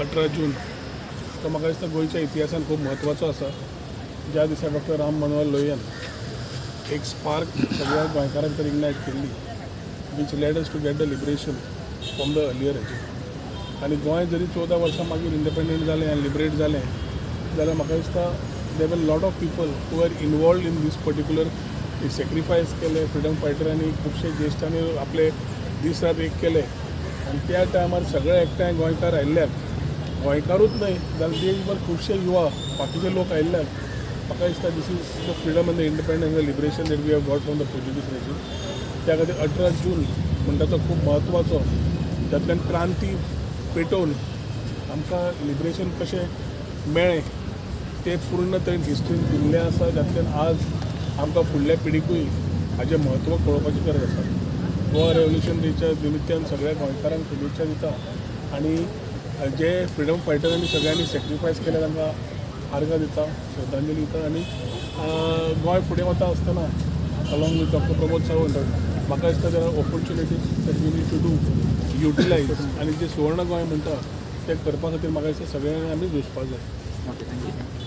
18 जून तो म्हाका दिसता गोंयच्या इतिहासान खूब म्हत्वाचो आसा. ज्या दिसा डॉक्टर राम मनोहर लोहियान एक स्पार्क सगळ्या गोंयकारांक भितर इग्नायट केल्ली, which led us to get the liberation from the earlier regime. आनी गोंय जरी 14 वर्सां मागीर इंडिपेंडंट जालें आनी लिबरेट जालें जाल्यार म्हाका दिसता there were lot of people who are involved in this particular sacrifice केले. फ्रिडम फायटरांनी, खुबशे ज्येश्ठांनी आपले दीस रात एक केले आनी त्या टायमार सगळे एकठांय गोंयकार आयिल्ल्याक, गोंयकारूच न्हय जाल्यार देशभर खुबशे युवा, बाकीचे लोक आयिल्ल्याक म्हाका दिसता this is the freedom and the independence, the liberation that we have got from the Portuguese regime. त्या खातीर 18 जून म्हणटा तो खूब म्हत्वाचो, जातल्यान क्रांती पेटोवन आमकां लिबरेशन कशें मेळ्ळें तें पूर्ण तरेन हिस्ट्रीन दिल्लें आसा. जातल्यान आज आमकां फुडल्या पिढीकूय हाजें म्हत्व कळोवपाची गरज आसा. गोवा रेवोल्युशन डेच्या निमित्यान सगळ्या गोंयकारांक शुभेच्छा दिता आनी जे फ्रिडम फायटरांनी सगळ्यांनी सॅक्रिफायस केले तांकां आर्गां दिता, श्रद्धांजली दिता. आनी गोंय फुडें वता आसतना along with doctor Pramod Sawant म्हाका दिसता there are opportunities that we need to do utilize आनी जे सुवर्ण गोंय म्हणटा तें करपा खातीर म्हाका दिसता सगळ्यांनी आमी झुजपाक जाय. Okay, thank you.